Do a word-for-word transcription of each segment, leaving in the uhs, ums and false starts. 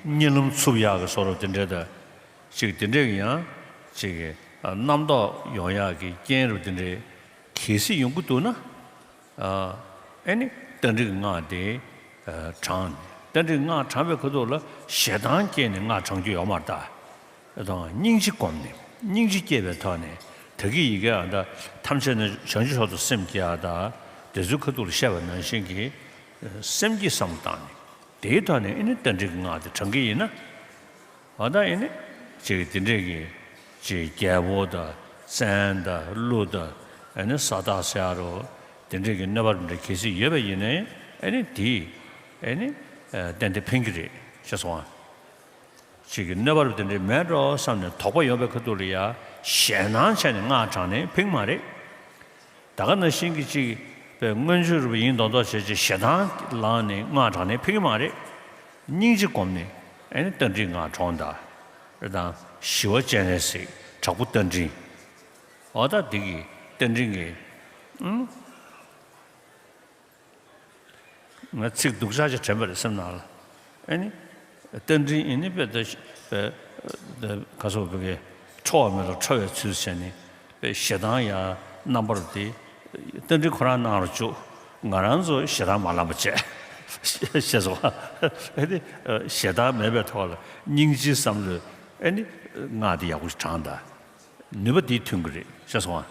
གཉིད་ལམ་འཚུབ་ཡག་གི་བཟོ་འདྲ་དེ་འདྲའི་ད་ཅིག་དེ་འདྲའི་གི་ཡང་ཅིག་གི་ཨ་རྣམ་རྟོག་ཡོང་ཡག་གི་རྐྱེན་རུ་དེ་འདྲའི་གལ་སྲིད་ཡོང་གི་འདུག་ན། ཨ་ཨེ་ནི་རྟ་མགྲིན་སྔགས་དེ་ཨ་བགྲངས་ནས། རྟ་མགྲིན་སྔགས་བགྲངས་པའི་ཁ་ཐུག་ལ་ཞེ་སྡང་སྐྱེས་ནས་སྔགས་བགྲང་རྒྱུ་ཡོད་མ་རེད་ད། དང་སྙིང་རྗེ་བསྒོམས་ནས་སྙིང་རྗེ་སྐྱེས་པའི་ཐོག་ནས། ད་གི་ཡི་གེ་ཨ་ད་ཐམས་ཅད་ནི་བྱང་ཆུབ་མཆོག་ཏུ་སེམས་བསྐྱེད་ཨ་ད་དེ་ཚོའི་ཁ་ཐུག་ལ་བཤད་པ་ནང་བཞིན་གྱི་སེམས་ཀྱིས་བསམ་བློ་བཏང་ནས། དེའི་ཐོག་ནས་ཨེ་ནི་རྟ་མགྲིན་གྱི་སྔགས་དེ་བགྲང་གི་ཡིན་ན། འོ་ད་ཨེ་ནི་ཅིག་དེ་འདྲས་ཀྱི་ཅིག་རྒྱལ་པོ་དང་བཙན་དང་ཀླུ་དང་ཨེ་ནི་ས་བདག་ཟེར་ཡ་རོ། དེ་འདྲས་ཀྱི་གནོད་པ་རུ་འདྲ་གལ་སྲིད་ཡོད་པ་ཡིན་ནའི་ཨེ་ནི་དེས་ཨེ་ནི་ཏན་ཏན་ཕན་གྱི་རེད་ཤེས་སོང་ཨ། ཅིག་གི་གནོད་པ་རུ་དེ་འདྲས་མེད་འགྲོ་བསམ་ནས་དོགས་པ་ཡོང་པའི་ཁ་ཐུག་ལ་ཡ་ཞེད་སྣང་བྱས་ནས་སྔགས་བགྲངས་ནས་ཕན་གྱི་མ་རེད། ད་ག་ནང་བཞིན་གྱི་ཅིག་པའི་མངོན་སྤྱོད་རུ་ཡིན་མདོག་མདོག་བྱས་ཅིག་ཞེ་སྡང་ལངས་ནས་སྔགས་བགྲངས་ནས་ཕན་གྱི་མ་རེད། སྙིང་རྗེ་བསྒོམས་ནས་ཨེ་ནི་རྟ་མགྲིན་སྔགས་བགྲངས་དང་། རེད་དང་། ཞི་བ་སྤྱན་རས་གཟིགས་དྲག་པོ་རྟ་མགྲིན། འོ་ད་འདི་གི་རྟ་མགྲིན་གྱི་ཨུམ། ང་ཚིག་སྡུག་ཅག་ཅིག་དྲན་པ་རེད་སེམས་ནང་ལ། ཨེ་ནི། རྟ་མགྲིན་ཨེ་ནི་དཔེ་ད་དཔེ་ད་ག་སོགས་བོད་ཀྱི་ཁྲོ་བ་མེད་ལ་ཁྲོ་བའི་ཚུལ་བྱས་ནས་དཔེ་ཞེ་སྡང་ཡང་རྣམ་པར་དེ། རྟ་མགྲིན་ཁོ་རང་སྣང་རུ་བཅུག་ང་རང་ཚོ་ཞེ་སྡང་མ་ལངས་པ་བྱས། ཞེས་སོ། ཨེ་ནི། ཞེ་སྡང་མེད་པའི་ཐོག་ལ་སྙིང་རྗེའི་བསམ་བློས་ཨེ་ནི། སྔགས་དེ་ཡག་པོ་ཞིག་བགྲངས་དང་། ནུས་པ་དེས་ཐོན་གྱི་རེད་ཤེས་སོང་ཨ།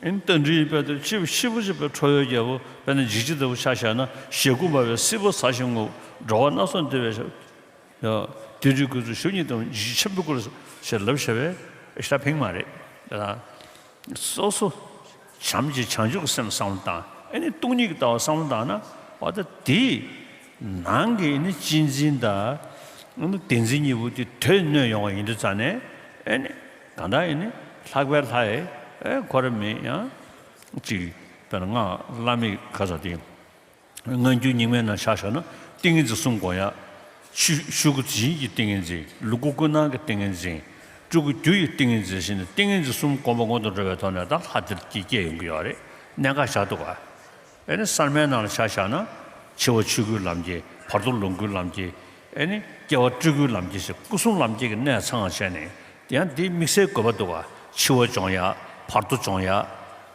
ཨེ་ནི་རྟ་མགྲིན་དཔེ་ད་ཤི་ཤི་བོ་ཞིག་པའི་ཁྲོ་བོའི་རྒྱལ་པོ་དཔེར་ན་འཇིགས་བྱེད་ལྟ་བུ་ཆ་བཞག་ན་ཞེ་དགུ་འབར་བའི་སྲིད་པ་ཟ་ཞིང་ངུ། འགྲོ་བ་སྣ་ཚོགས་འདུལ་བའི་ཞབས། ཡ། དུས་འཁྲུགས་ཀུན་སོལ་ཞབས་གཉིས་བསྟན་འཇིགས་བྱེད་ཆེན་པོའི་སྐུ་ལ་ཞེས་ལབ་བྱ་བའི་ཞེ་དྲག་ཕན་མ་རེད། ད་སོ་སོ་བྱམས་ཀྱི་བྱང་ཆུབ་ཀྱི་སེམས་བསམ་བློ་བཏང་ཨེ་ནི་སྟོང་ཉིད་ཀྱི་ལྟ་བ་བསམ་བློ་བཏང་ན་འོ་ད་དེ་ནང་གི་ཨེ་ནི་གཅེས་འཛིན་དང་ཨེ་ནི་བདེན་འཛིན་གཉིས་པོ་དེ་དོད་གནོད་ཡོང་བ་ཡིན་དུས་ཙང་ནས་ཨེ་ནི་གང་ལྟར་ཨེ་ནི་ལྷག་པའི་ལྷ་ཡི་ཨེ་ཁོ་ར་མེད་ཡང་ཅིག་དཔེར་ན་སྔགས་བླ་མེད་ཁ་ས་དེ། སྔ་འགྱུར་རྙིང་མའི་ནང་ཆ་བཞག་ན་ཏིང་ངེ་འཛིན་གསུམ་སྒོམ་ཡག་ཆོས་ཆོས་སྐུ་དེ་བཞིན་གྱི་ཏིང་ངེ་འཛིན། ལུས་སྐུ་ཀུན་སྣང་གི་ཏིང་ངེ་འཛིན། སྤྲུལ་སྐུ་རྒྱུ་ཡི་ཏིང་ངེ་འཛིན་ཞེས་ནས་ཏིང་ངེ་འཛིན་གསུམ་སྒོམ་པ་སྔོན་དུ་འགྲོ་བའི་ཐོག་ནས་ད་ལྷ་དེ་སྐྱེ་སྐྱེ་ཡོང་གི་ཡོད་རེད། གནད་འགག་བཞག་འདུག་ག་ཨེ་ནི་གསར་མའི་ནང་ལ་ཆ་བཞག་ན་འཆི་བ་ཆོས་སྐུའི་ལམ་གྱི་བར་དོ་ལོངས་སྐུའི་ལམ་གྱི་ཨེ་ནི་སྐྱེ་བ་སྤྲུལ་སྐུའི་ལམ་གྱི་ཞེས་སྐུ་གསུམ་ལམ་གྱི་གི་གནད་ཚང་བ་བྱས་ནས་དེ་ཡང་འདི་དམིགས་བསལ་དགོས་པ་འདུག་ག་འཆི་བ་སྦྱོང་ཡག་བར་དོ་སྦྱོང་ཡག་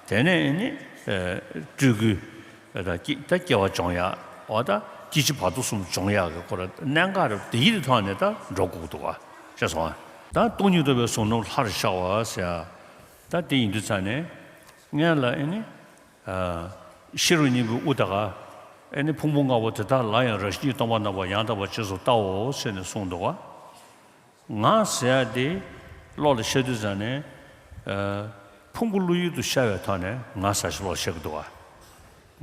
དེ་ནས་ཨེ་ནི་སྤྲུལ་སྐུའི། ད་སྐྱེ་ད་སྐྱེ་བ་སྦྱོང་ཡག་འོ་ད་སྐྱེ་འཆི་བར་དོ་གསུམ་སྦྱོང་ཡག་གི་སྐོར་གནད་འགག་རེད། དེ་ཡི་ཐོག་ནས་ད་འགྲོ་དགོས་འདུག་ག་ཤེས་སོང་ཨ། ད་སྟོང་ཉིད་རྟོགས་པའི་གཟུངས་རྣམས་ལྷར་ཤར་བ་ཟེར་ཡ། ད་དེ་ཡིན་དུས་ཙང་ནས་སྔོན་ལ་ཨེ་ནི་ཤེས་རབ་སྙིང་པོའི་དབུ་ད་ག་ཨེ་ནི་ཕུང་པོ་ལྔ་པོ་དེ་དག་ལ་ཡང་རང་བཞིན་གྱིས་སྟོང་པར་སྣང་བ་ཡང་དག་པར་རྗེས་སུ་བལྟའོ་ཟེར་ནས་གསུངས་འདུག་ག་ང་ཟེར་ཡ་དེ་བློ་ལ་ཤར་དུས་ཙང་ནས། ཨ། ཕུང་པོ་བློ་ཡུལ་དུ་ཤར་བའི་ཐོག་ནས་ང་ཟེར་ཞིག་བློ་ལ་ཤར་གྱི་འདུག་ག་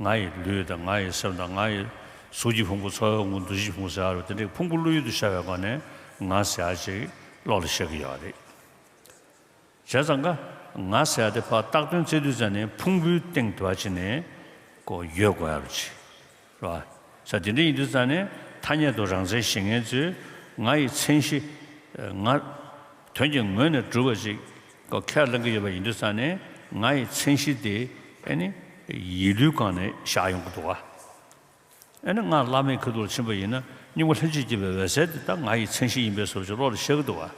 ང་ཡི་ལུས་དང་ང་ཡི་སེམས་དང་ང་ཡི་གཟུགས་ཀྱི་ཕུང་པོ་ཚོར་བའི་ཕུང་པོ་འདུ་ཤེས་ཕུང་པོ་ཟེར་ཡ་རུ་དེ་འདྲའི་ཕུང་པོ་བློ་ཡུལ་དུ་ཤར་བའི་སྒོ་ནས་ང་ཟེར་ཡ་ཞིག་བློ་ལ་ཤར་གྱི་ཡོད་རེད། བྱས་ཙང་ཀ་ང་ཟེར་ཡ་དེ་ཕར་བཏགས་དོན་བཙལ་དུས་ཙང་ནས་ཕུང་པོའི་སྟེང་དུ་བ་ཅི་ནས་ཀོ་ཡོད་དགོས་ཡ་རུ་ཅི། རེད་བ། ས་དེ་འདྲ་ཡིན་དུས་ཙང་ནས་ཐ་སྙད་དུ་རང་མཚན་ཞེས་ངེས་ཚུལ་ང་ཡི་མཚན་གཞི། ང་། དོན་གྱི་ངོས་ནས་གྲུབ་པ་ཅིག་ཁས་བླངས་ཀྱི་ཡོད་པ་ཡིན་དུས་ཙང་ནས་ང་ཡི་མཚན་གཞི་དེ་ཨེ་ནི་ཡིད་ལུས་སྒང་ནས་བཞག་ཡོང་གི་འདུག་བ། ཨེ་ནི་ང་བླ་མའི་ཁ་ཐུག་ལ་ཕྱིན་པ་ཡིན་ན་སྙིང་པོ་ལྷན་ཅིག་སྐྱེས་པའི་འོད་གསལ་དེ་ད་ང་ཡི་མཚན་གཞི་ཡིན་པའི་བཟོ་ཅིག་བློ་ལ་ཤར་གི་འདུག་བ།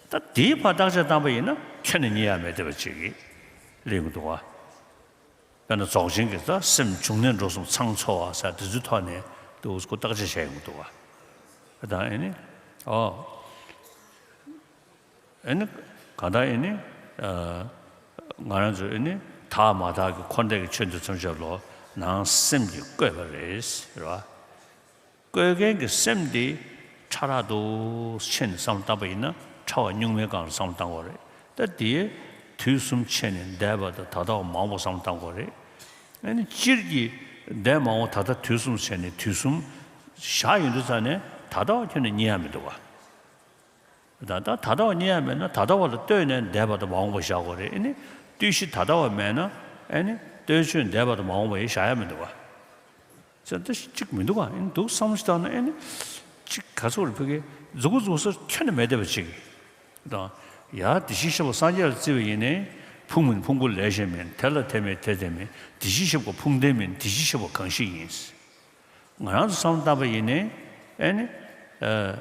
ད་དེའི་ཕར་བརྟག་དཔྱད་བཏང་པ་ཡིན་ན་ཁྱོན་ནས་རྙེད་ཡ་མེད་བསྡད་པ་ཅིག་གིས་གླེང་གི་འདུག་བ། དཔེར་ན་རྫོགས་ཆེན་གྱི་ད་སེམས་བྱུང་གནས་འགྲོ་གསུམ་ཚང་ཚོ་བ་ཟེར་དེ་ཚོའི་ཐོག་ནས་འདུག་སྐུ་བརྟག་དཔྱད་བྱས་ཡོང་གི་འདུག་བ། ད་ཨེ་ནི། ཨོ། ཨེ་ནི། གང་ལྟར་ཨེ་ནི། ཨ། ང་རང་ཚོ་ཨེ་ནི་དག་མ་དག་གི་འཁོར་འདས་ཀྱི་ཆོས་འདི་ཐམས་ཅད་ལོ་ནང་སེམས་ཀྱིས་བཀོད་པ་རེད། རེད་བ། བཀོད་མཁན་གྱི་སེམས་འདི་ཕྲ་རགས་འདུག་ཕྱིན་བསམ་བློ་བཏང་པ་ཡིན་ན་ཕྲ་བ་གཉུག་མའི་སྒང་ལ་བསམ་བློ་བཏང་དགོས་རེད། ད་དེའི་དུས་གསུམ་ཕྱེ་ནས་འདས་པ་དང་ད་ལྟ་བ་མ་འོངས་པ་བསམ་བློ་བཏང་དགོས་རེད། ཨ་ནི་སྤྱིར་གྱི་འདས་མ་འོངས་ད་ལྟ་དུས་གསུམ་ཕྱེ་ནས་དུས་གསུམ་བཞག་ཡོང་དུས་ཙང་ནས་ད་ལྟ་བ་ཁྱོན་ནས་རྙེད་ཡ་མི་འདུག་བ། ད་ལྟ་ད་ལྟ་བ་རྙེད་ཡ་མེད་ན་ད་ལྟ་བ་ལ་ལྟོས་ནས་འདས་པ་དང་མ་འོངས་པ་བཞག་དགོས་རེད། ཨ་ནི་ལྟོས་གཞི་ད་ལྟ་བ་མེད་ན་ཨ་ནི་ལྟོས་ཆོས་འདས་པ་དང་མ་འོངས་པ་ཡང་བཞག་ཡ་མི་འདུག་བ། ཟེར་ཏེ་གཅིག་མི་འདུག་ག་ཨེ་འདུག་བསམ་བློ་ཞིག་བཏང་ན་ཨེ་ནི་གཅིག་ག་ཚོད་རེ་ཕ་གི་མཛུ་གུ་མཛུ་གུ་སོ་ཁྱོན་ནས་མེད་བསྡད་པ་ཅིག་དང་། ཡ་དེ་བཞིན་གཤེགས་པ་སངས་རྒྱས་ལ་བརྩིས་པ་ཡིན་ནའི་ཕུང་མིན་ཕུང་པོ་ལས་གཞན་མིན། དེ་ལ་དེ་མེད་དེ་དེ་མིན། དེ་བཞིན་གཤེགས་པ་ཕུང་ལྡན་མིན། དེ་བཞིན་གཤེགས་པ་གང་ཞིག་ཡིན། ང་རང་ཚོ་བསམ་བློ་བཏང་པ་ཡིན་ནའི་ཨེ་ནི་ ཨ།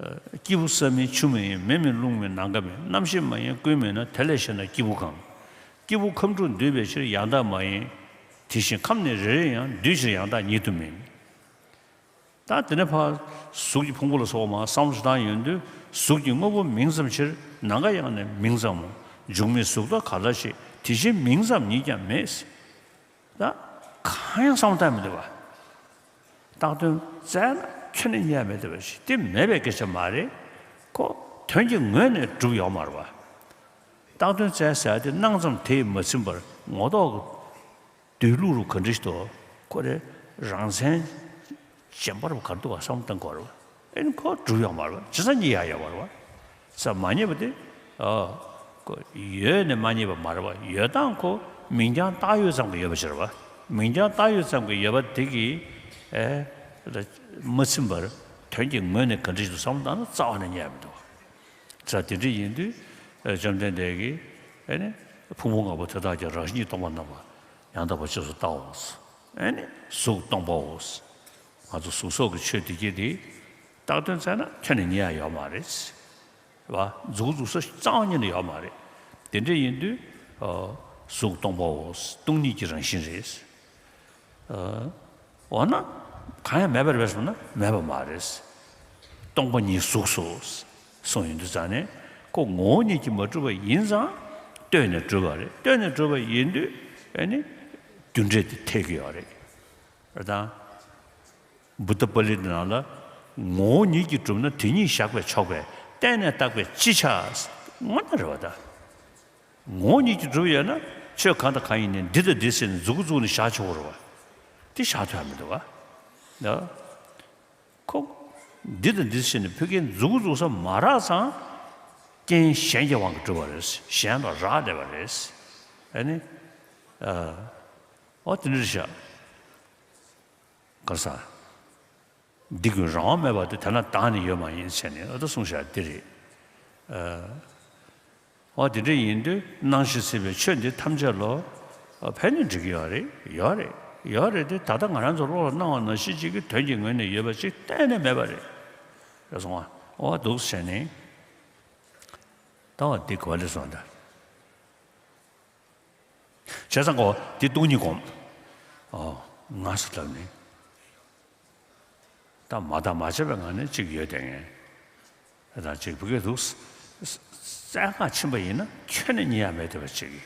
ཨ། སྐྱེས་བུ་ས་མིན་ཆུ་མིན་མེ་མིན་རླུང་མིན་ནམ་མཁའ་མིན། རྣམ་ཤེས་མ་ཡིན་ཀུན་མིན་ན། དེ་ལས་གཞན་དག་སྐྱེས་བུ་གང་། སྐྱེས་བུ་ཁམས་དྲུག་འདུས་པའི་ཕྱིར། ཡང་དག་མ་ཡིན་དེ་བཞིན་ཁམས་ནི་རེ་རེ་ཡང་། འདུས་ཕྱིར་ཡང་དག་ཉིད་དུ་མིན། ད་དེ་ནས་ཕར་གཟུགས་ཀྱི་ཕུང་པོ་ལ་སོགས་པ་མར་བསམ་བློ་ཞིག་བཏང་ཡོང་དུས། གཟུགས་ཀྱི་དངོས་པོ་མིང་ཙམ་ཕྱིར། ནམ་མཁའ་ཡང་ནི་མིང་ཙམ་མོ། འཇུག་མིན་གཟུགས་ལྟ་ག་ལ་ཞིག་དེ་བཞིན་མིང་ཙམ་ཉིད་ཀྱང་མེད། ད་གང་ཡང་བསམ་བློ་བཏང་མི་འདུག་པ། བཏགས་དོན་བཙལ་ན་ཁྱོན་ནས་རྙེད་ཡ་མེད་བསྡད་པ་ཞིག་དེ་མེད་པའི་སྐད་ཆ་མ་རེད། ཁོ་དོན་གྱི་ངོས་ནས་གྲུབ་ཡོད་མ་རེད་པ། བཏགས་དོན་བཙལ་ཟེར་ཡ་དེ་སྣང་ཙམ་དེས་མ་ཚིམ་པར་ངོ་ཐོག་གི་སྡོད་ལུགས་རུ་ག་འདྲ་ཞིག་འདུག་ཁོ་རེ་རང་མཚན་རྗེན་པ་རུ་ག་འདུག་ག་བསམ་བློ་གཏོང་དགོས་རེད་པ། ཨེ་ནི་ཁོ་གྲུབ་ཡོད་མ་རེད་པ། ཇི་ཙམ་རྙེད་ཡ་ཡོད་མ་རེད་པ། ས་མ་རྙེད་པ་དེ། ཨ། ཁོ་ཡོད་ནས་མ་རྙེད་པ་མ་རེད་པ། ཡོད་སྟངས་ཁོ་མིང་རྐྱང་བཏགས་ཡོད་ཙམ་གྱི་ཡོད་པ་ཞིག་རེད་པ། མིང་རྐྱང་བཏགས་ཡོད་ཙམ་གྱི་ཡོད་པ་དེ་གིས། ཨེ། མ་ཚིམ་པར་དོན་གྱི་ངོས་ནས་ག་འདྲ་ཞིག་འདུག་བསམ་བློ་བཏང་ན་རྩ་བ་ནས་རྙེད་མི་འདུག་ས་དེ་འདྲ་ཡིན་དུས། ཨེ། བཅོམ་ལྡན་འདས་ཀྱིས། ཨེ་ནི། ཕུང་པོ་ལྔ་པོ་དེ་དག་ཀྱང་རང་བཞིན་གྱིས་སྟོང་པར་སྣང་བ་ཡང་དག་པར་རྗེས་སུ་བལྟའོ། ཨེ་ནི། གཟུགས་སྟོང་པའོ། ང་ཚོ་གཟུགས་སོགས་ཀྱི་ཆོས་འདི་སྐད་དེ་བཏགས་དོན་བཙལ་ན་ཁྱོན་ནས་རྙེད་ཡ་ཡོད་མ་རེད། བ། མཛུབ་གུ་འཛུགས་ས་རྩ་བ་ཉིད་ནས་ཡོད་མ་རེད། དེ་འདྲ་ཡིན་དུས། ཨ། གཟུགས་སྟོང་པའོ། སྟོང་ཉིད་ཀྱི་རང་བཞིན་རེད། ཨ། འོ་ན། གང་ཡང་མེད་པ་རེད་པས་ཟེར་ན་མེད་པ་མ་རེད། སྟོང་པ་ཉིད་གཟུགས་སོ། གསུངས་ཡོང་དུས་ཙང་ནས་ཁོ་ངོ་བོ་ཉིད་ཀྱིས་མ་གྲུབ་པ་ཡིན་ཙང་ལྟོས་ནས་གྲུབ་པ་རེད། ལྟོས་ནས་གྲུབ་པ་ཡིན་དུས། ཨེ་ནི། རྒྱུ་འབྲས་དེ་འཐད་ཀྱི་ཡོད་རེད། རེད་དང་། བུདྡྷ་པཱ་ལི་ནང་ལ། ངོ་བོ་ཉིད་ཀྱིས་གྲུབ་ན་དེ་ཉིད་བཞག་པས་ཆོག་པས་བརྟེན་ནས་བཏགས་པས་ཅི་ཆགས། དངོས་གནས་རེད་པ་ད། ངོ་བོ་ཉིད་ཀྱིས་གྲུབ་ཡོད་ན་ཆོས་གང་དང་གང་ཡིན་ནའི་འདི་དང་འདི་ཟེར་ནས་མཛུབ་གུ་བཙུགས་ནས་བཞག་ཆོག་གི་རེད་པ། དེ་བཞག་ཐུབ་ཡ་མི་འདུག་ག་ད། ཁོ། འདི་དང་འདི་ཟེར་ནས་ཕ་གིར་མཛུབ་གུ་བཙུགས་ས་མ་རག་ཙང་། རྐྱེན་གཞན་གྱི་དབང་གིས་གྲུབ་པ་རེད། གཞན་ལ་རག་བསྡད་པ་རེད། ཨེ་ནི། ཨ། འོ་དེ་འདྲ་རེད་ཤག་ག་ས། འདི་ཀུན་རང་དབང་མེད་པ་སྟེ། དེས་ན་བདག་ནི་ཡོད་མ་ཡིན་ཟེར་ནས་ཨ་ད་གསུངས་བཞག་འདི་རེད། ཨ། འོ་དེ་འདྲ་ཡིན་དུས་སྣང་ཞིང་སྲིད་པའི་ཆོས་འདི་ཐམས་ཅད་ལོ། ཨ། ཕན་ནི་འགྲིག་གི་ཡོད་རེད། ཡོད་རེད། ཡོད་རེད་དེ་ད་ལྟ་ང་རང་ཚོ་བློ་ལ་སྣང་བ་ནང་བཞིན་ཅིག་གི་དོན་གྱི་ངོས་ནས་ཡོད་པ་ཅིག་གཏན་ནས་མེད་པ་རེད། རེད་སོང་ཨ། འོ་འདུག་ཟེར་ནས། ད་འོ་འདི་གོ་ལེ་སོང་ད། བྱས་ཙང་ཁོ་འདི་སྟོང་ཉིད་སྒོམ། ཨོ། ང་ཟེར་ལབ་ནི། ད་མ་བརྟགས་མ་དཔྱད་པའི་ངང་ནས་གཅིག་ཡོད་དེ་ངས། ད་གཅིག་བུ་གས་འདུག་བཙལ་ག་ཕྱིན་པ་ཡིན་ན་ཁྱོན་ནས་རྙེད་ཡ་མེད་བསྡད་པ་གཅིག་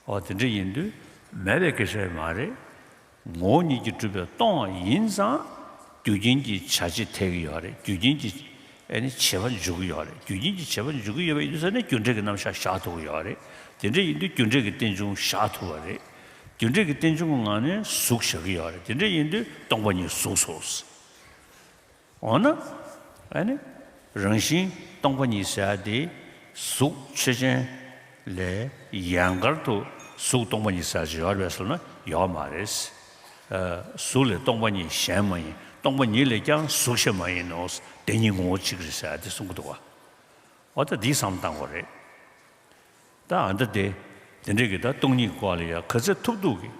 ཨོ་དེ་འདྲ་ཡིན་དུས་མེད་པའི་སྐད་ཆ་མ་རེད། ངོ་བོ་ཉིད་ཀྱིས་གྲུབ་པས་སྟོང་བ་ཡིན་ཙང་། རྒྱུ་རྐྱེན་གྱི་བྱ་བྱེད་འཐད་ཀྱི་ཡོད་རེད། རྒྱུ་རྐྱེན་གྱི་ཨེ་ནི་བྱེད་པ་འཇུག་གི་ཡོད་རེད། རྒྱུ་རྐྱེན་གྱི་བྱེད་པ་འཇུག་གི་ཡོད་པ་ཡིན་དུས་ཙང་ནས་རྒྱུ་འབྲས་ཀྱི་རྣམ་གཞག་བཞག་ཐུབ་ཀྱི་ཡོད་རེད། དེ་འདྲ་ཡིན་དུས་རྒྱུ་འབྲས་ཀྱི་རྟེན་འབྱུང་བཞག་ཐུབ་པ་རེད། རྒྱུ་འབྲས་ཀྱི་རྟེན་འབྱུང་གི་ངང་ནས་གཟུགས་བཞག་གི་ཡོད་རེད། དེ་འདྲ་ཡིན་དུས་སྟོང་པ་ཉིད་གཟུགས་སོ། འོ་ན། ཨ་ནི། རང་བཞིན་སྟོང་པ་ཉིད་ཟེར་ཡ་དེ། གཟུགས་ཆོས་ཅན། ལས་ཡན་གར་དུ་གཟུགས་སྟོང་པ་ཉིད་ཟེར་ཡ་ཅིག་ཡོད་རེད་ཟེར་ན་ཡོད་མ་རེད། ཨ། གཟུགས་ལས་སྟོང་པ་ཉིད་གཞན་མ་ཡིན། སྟོང་པ་ཉིད་ལས་ཀྱང་གཟུགས་གཞན་མ་ཡིན་ནོ། དེ་གཉིས་ངོ་བོ་གཅིག་རེད་ཟེར་ཡ་དེ་གསུང་གི་འདུག་བ། འོ་ད་འདིའི་བསམ་བློ་བཏང་དགོས་རེད། ད་ཨ་འདྲ་དེ། དེ་འདྲས་ཀྱི་ད་སྟོང་ཉིད་སྐོར་ལ་ཡ་ག་ཚོད་ཐུབ་ཐུབ་ཀྱི་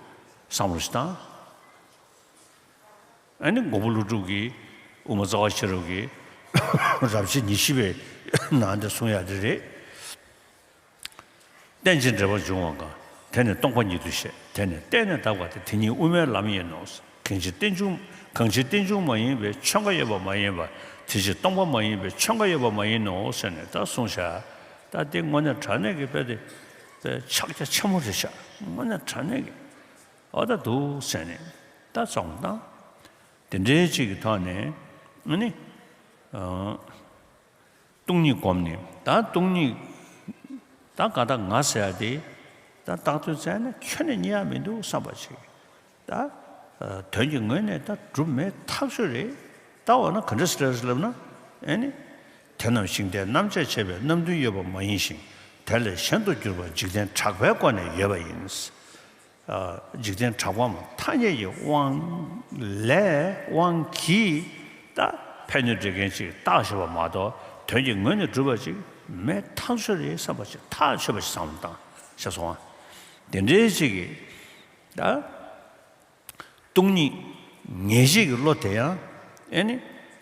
བསམ་བློ་ཞིག་བཏང་། ཨ་ནི་མགོན་པོ་ཀླུ་སྒྲུབ་ཀྱིས་དབུ་མ་རྩ་བ་ཤེས་རབ་ཀྱི་རབ་བྱེད་ཉི་ཤུ་པའི་ནང་དུ་གསུང་ཡ་དེ་རེད། རྟེན་ཅིང་འབྲེལ་པར་འབྱུང་བ་གང་། དེ་ནི་སྟོང་པ་ཉིད་དུ་བཤད། དེ་ནི་གཏན་ནས་དག་པ་སྟེ། དེ་ཉིད་དབུ་མའི་ལམ་ཡིན་ནོ། གང་ཕྱིར་རྟེན་འབྱུང་། གང་ཕྱིར་རྟེན་འབྱུང་མ་ཡིན་པའི་ཆོས་འགའ་ཡོད་པ་མ་ཡིན་པ། དེ་ཕྱིར་སྟོང་པ་མ་ཡིན་པའི་ཆོས་འགའ་ཡོད་པ་མ་ཡིན་ནོ་ཟེར་ནས་ད་གསུངས་བཞག་ད་འདི་དངོས་གནས་དྲང་གནས་ཀྱི་དཔེ་དེ་དཔེ་ཕྱག་རྒྱ་ཆེན་མོ་རེད་བཞག་དངོས་གནས་དྲང་གནས་ཀྱི། འོ་ད་འདུག་ཟེར་ནས་ད་བཙོང་དང་། དེ་འདྲའི་ཅིག་གི་ཐོག་ནས་ཨ་ནི། ཨ། སྟོང་ཉིད་བསྒོམས་ནས་ད་སྟོང་ཉིད་ད་ག་ད་ང་ཟེར་ཡ་དེ་ད་བཏགས་དོན་བཙལ་ན་ཁྱོན་ནས་རྙེད་ཡ་མི་འདུག་བསམ་པ་ཅིག་ད། ཨ། དོན་གྱི་ངོས་ནས་ད་གྲུབ་མེད་ཐག་ཆོད་རེད། ད་འོ་ན་ག་འདྲ་ཟེར་ཟེར་ལབ་ན། ཨེ་ནི། དེ་རྣམས་ཤིང་རྟའི་རྣམ་བཅད་བྱས་པའི་རྣམ་བདུན་ཡོད་པ་མ་ཡིན་ཞིང་། དེ་ལས་གཞན་དུ་གྱུར་པ་འཇིག་རྟེན་གྲགས་པའི་སྒོ་ནས་ཡོད་པ་ཡིན། ཨ། འཇིག་རྟེན་གྲགས་པའམ་ཐ་སྙད་ཀྱི་དབང་ལས་དབང་གིས་ད་ཕན་གནོད་འབྲེལ་མཁན་ཅིག་བཏགས་བཞག་པ་མ་གཏོགས་དོན་གྱི་ངོས་ནས་གྲུབ་པ་ཅིག་མེད་ཐག་ཆོད་རེད་བསམ་པ་ཅིག་ཐག་ཆོད་པ་ཅིག་བསམ་བློ་བཏང་ཤེས་སོང་ཨ། དེ་འདྲའི་ཅིག་གིས་ད། སྟོང་ཉིད་ངེས་ཤེས་ཀྱི་བློ་དེ་ཡང་ཨེ་ནི།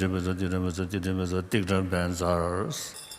དྲན་པའི་ཚོགས། བསྟི་དྲན་པའི་ཚོགས། བསྟི་དྲན་པའི་ཚོགས། བསྟི་དྲན་པའི་ཚོགས། བསྟི་དྲན་པའི་ཚོགས།